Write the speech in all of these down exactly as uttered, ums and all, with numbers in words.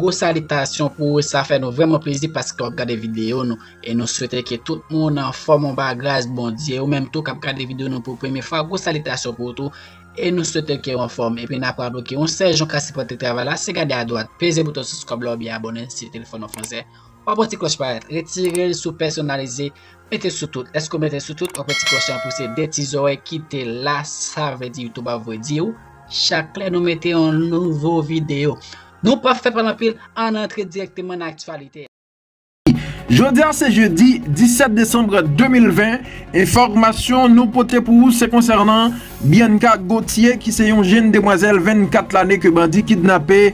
Gwo salitasyon pou ou, sa fè nou vrèman plezi paske w ap gade videyo nou. E nou swete ke tout moun anfòm anba gras Bondye. Ou menm tou k ap gade videyo nou pou premye fwa, gwo salitasyon pou ou tou. E nou swete ke w anfòm. Epi n ap raple ke yon sèl jan w ka sipòte travay la, se gade adwat, peze bouton subscribe la oubyen abòne si telefòn ou fransè. W ap wè ti klòch parèt. Retire l sou pèsonalize. Mete sou tout. Lèske w mete sou tout, w ap wè ti klòch lan pouse de ti zòrèy kite la. Sa vle di YouTube ap voye di w chak lè nou mete yon nouvo videyo. Nou p ap fè pale anpil, ann antre dirèkteman nan aktyalite a. Jodi a se jedi disèt desanm de mil ven. Enfòmasyon nou pote pou ou se konsènan Bianca Gauthier ki se yon jèn demwazèl vennkat lane ke bandi kidnape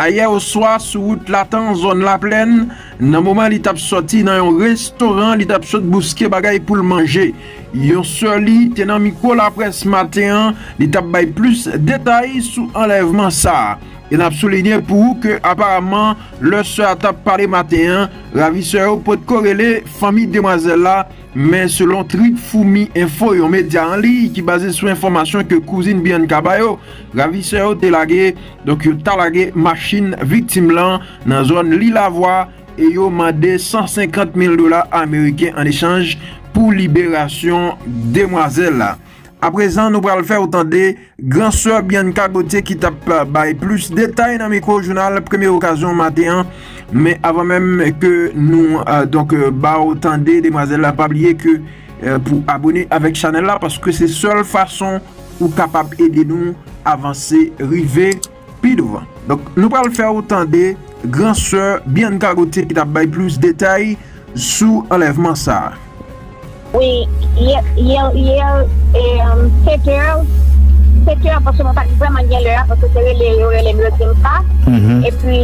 ayè oswa sou wout Latan, zòn Laplèn, nan moman li t ap sòti nan yon restoran, li t ap sot bouske bagay pou l manje. Yon sè li te nan mikwo laprès maten an, li t ap bay plis detay sou anlèvman sa a. E n ap soulinye pou ou ke aparaman, lè sè a t ap pale maten an, ravisè yo potko rele fanmi demwazèl la, men selon Trip Foumi Enfo, yon medya an liy ki baze sou enfòmasyon ke kouzin Bianca ba yo, ravisè yo te lage, donk yo ta lage machin viktim lan nan zòn Lilavwa e yo mande san senkant mil dola ameriken an echanj pou liberasyon demwazèl la. Aprezan, nou pral fè w tande gran sè Bianca Gauthier ki t ap bay plis detay nan mikwo jounal Premye Okazyon maten an. Men avan menm ke nou, euh, donk, euh, ba w tande demwazèl la, pa bliye ke, euh, pou abone avèk chanèl la, paske se sèl fason ou kapab ede nou avanse, rive pi douvan. Donk, nou pral fè w tande gran sè Bianca Gauthier ki t ap bay plis detay sou anlèvman sa a. Wi, yè, yè, yè, e, um, sèt è, sèt è, paske mwen pa t vrèman gen lè a, paske se rele yo rele m, yo di m pa. Mhm. Epi,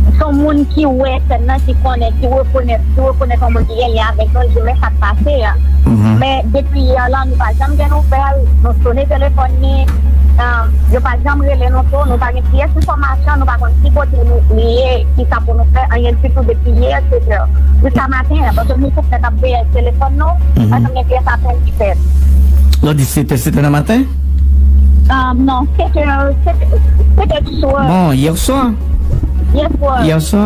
se yon moun ki wè sèn nan, ki konnen, ki rekonèt, ki rekonèt yon moun ki gen lyen avèk nou, li di, "Men sa k pase a." Mhm. Men depi yè lan, nou pa janm gen nouvèl, nou sone telefòn li, um, yo pa janm rele nou tou, nou pa gen pyès enfòmasyon, nou pa konn ki kote nou, li ye, ki sa pou nou fè, anyen ditou depi yè, sèt è. Jiska maten an, paske nou tout nèt ap veye telefòn nou, mhm, pa janm gen pyès apèl ki fèt. Lè w di sèt è, sèt è nan maten? Ah, non, sèt è, sèt è, sèt è di swa. Bon, yè swa. Yè swa. Yè swa.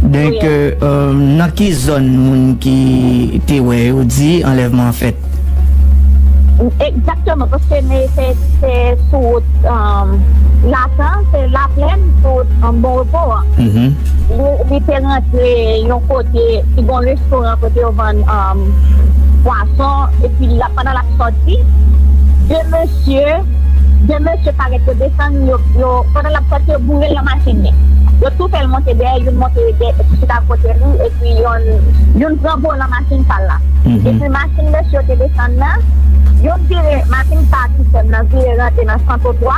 Donk, wi, euh, euh, nan ki zòn moun ki te wè yo di anlèvman an fèt? Egzakteman, paske se, se sou wout, um, Latan, se Laplèn, sou wout, um, Bon Repo an. Mhm. Li, li te rantre yon kote, ki gon restoran kote yo vann, um, pwason, epi l ap, pandan l ap sòti, de mesye, de mesye parèt yo desann, yo, yo, pandan l ap sòti, yo boure l nan machin li. Yo tou fè l monte dèyè, youn monte dè-, chita kote li, epi youn, youn pran gwo nan machin pa l la. Mhm. Epi machin mesye yo te desann nan, youn vire, machin pa a ki sèn nan vire rantre nan Santo twa,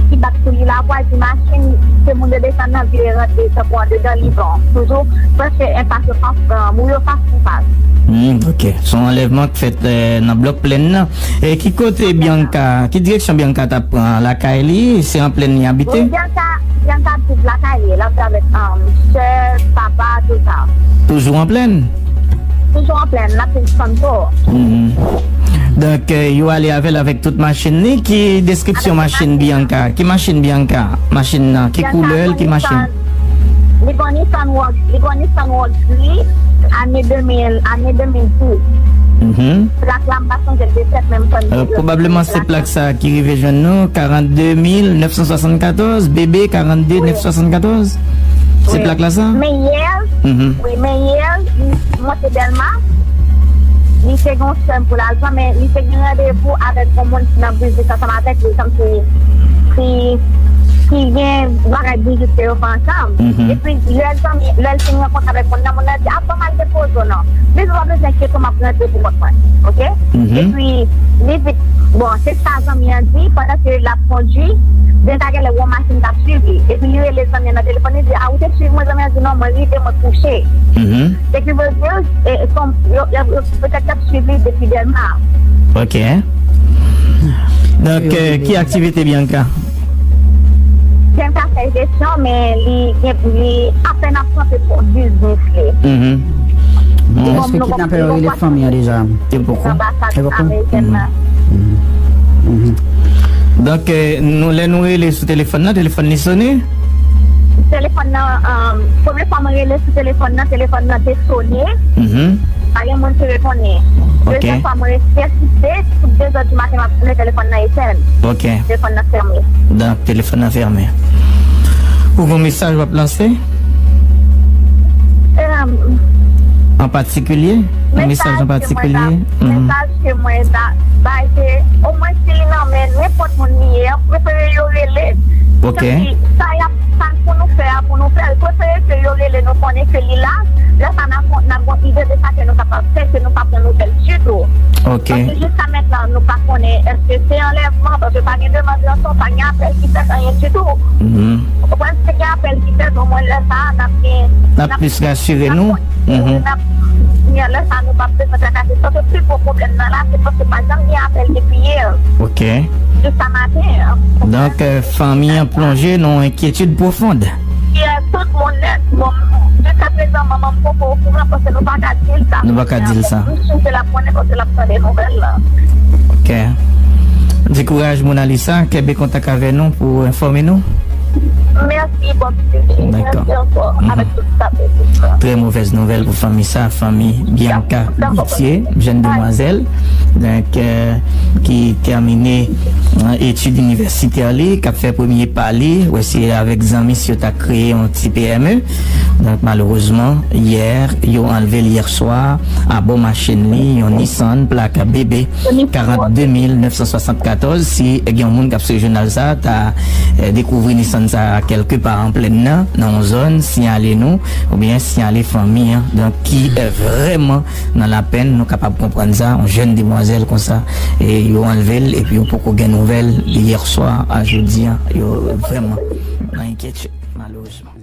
ki bat sou Lilavwa, epi machin ke moun yo desann nan vire rantre tankou andedan Livan. Toujou prèske an fas a fas, euh, mou yo fas pou fas. Hmm, ok. Se yon anlèvman k fèt, euh, nan blòk Plèn nan. E ki kote Bianca, ki direksyon Bianca t ap pran? Lakay li, se an Plèn li abite? Wi, Bianca, Bianca ap viv lakay li, l ap viv avèk, um, sè, papa, tout sa. Toujou an Plèn? Toujou an Plèn, l ap viv Santo. Mhm. Donk, euh, yo ale avè l avèk tout machin li. Ki deskripsyon machin Bianca? Ki machin Bianca? Machin nan, ki koulè l, ki machin? Li gon Nissan Rogue, li gon Nissan Rogue gri, ane de mil, ane de mil dis. Mhm. Plak la, m pa sonje l de tèt, men m konn. Euh, pwobableman se plak sa ki rive jwenn nou, karannde mil nèf san swasannkatòz, B B karannde nèf san swasannkatòz. Se plak la sa? Men yè, mhm, wi, men yè, li monte Dèlma, li te gen yon sèm pou l al pran, men li te gen randevou avèk yon moun ki nan biznis ansanm avèk li, kòmsi ki, ki gen bagay biznis ke yo fè ansanm. Mhm. Epi lè l zanmi, lè l fin rankontre avèk moun nan, moun nan di, "A, ban m al depoze w non." Li di, "Ou pa bezwen enkyete w, m ap rantre pou kont mwen." Ok? Mhm. Epi li di, bon, se sa zanmi an di, pandan ke l ap kondui, Bianca genlè wè yon machin k ap swiv li. Epi li rele zanmi an nan telefòn, li di, "A, ou te swiv mwen?" Zanmi an di, "Non, mwen rive, mwen kouche." Mhm. Se ki vle di, e, e, kòm yo, yo, yo, petèt y ap swiv li depi Dèlma. Ok. Donk, euh, ki aktivite Bianca? Bianca fè jesyon, men li gen, li apèn ap kanpe pou biznis li. Mhm. Èske kidnapè yo rele fanmi an deja? Li poko. Anbasad amerikèn nan. Mhm. Mhm. Donk, euh, nou, lè nou rele sou telefòn nan, telefòn li sone? Telefòn nan, um, premye fwa mwen rele sou telefòn nan, telefòn nan te sone. Mhm. Pa gen moun ki reponn li. Ok. Dezyèm fwa mwen resisite, tout de zè di maten m ap rele, telefòn nan etenn. Ok. Telefòn nan fèmen. Donk, telefòn nan fèmen. Ou gen mesaj w ap lanse? Em, an patikilye? Yon mesaj an patikilye? Mhm. Mesaj ke mwen ta bay se, omwen si li nan men nenpòt moun li ye, prefere yo rele. Ok. Tanpi, sa y ap, sa pou nou fè a, pou nou fè l, prefere ke yo rele nou konnen ke li la. Lè sa n ap, n ap gon ide de sa ke nou kapab fè, ke nou pa pran nouvèl ditou. Ok. Paske jiska mentnan, nou pa konnen èske se anlèvman, paske pa gen demann ranson, pa gen apèl ki fèt, anyen ditou. Mhm. Ou konprann, si gen apèl ki fèt, omwen lè sa a, n ap gen, n ap plis rasire nou. Mhm. N ap, lè sa a, nou p ap bezwen trakase. Paske pi gwo pwoblèm nan la, se paske pa janm gen apèl depi yè. Ok. Jiska maten an. Donk, euh, fanmi an plonje nan enkyetid pwofon. Yes, tout moun nèt. Bon, jiska prezan, manman m poko okouran paske nou pa ka di l sa. Nou pa ka di l sa. M si ke l ap konnen paske l ap tande nouvèl la. Ok. Di kouraj, Monalisa. Kenbe kontak avè nou pou enfòme nou. Mèsi, bòn jounen. Dakò. Mèsi ankò. Mhm. Avèk tout staff ekip la. Trè movèz nouvèl pou fanmi sa, fanmi Bianca Gauthier, jèn demwazèl, donk, euh, ki tèmine, euh, etid inivèsitè li, k ap fè premye pa li, wè se avèk zanmi si yo ta kreye yon ti P M E. Donk, malerezman, yè, yo anlve l yè swa, abò machin li, yon Nissan, plak B B karant de mil nèf san swasannkatòz. Si gen yon moun k ap swiv jounal sa, ta, eh, dekouvri Nissan sa kèlke pa an plèn nan, nan yon zòn, siyale nou, oubyen siyale fanmi an, donk, ki, eh, vrèman nan lapenn, nou kapab konprann sa, yon jèn demwazèl konsa, e yo anlve l, epi yo poko gen nouvèl li yè swa a jodi a, yo vrèman nan enkyetid, malerezman.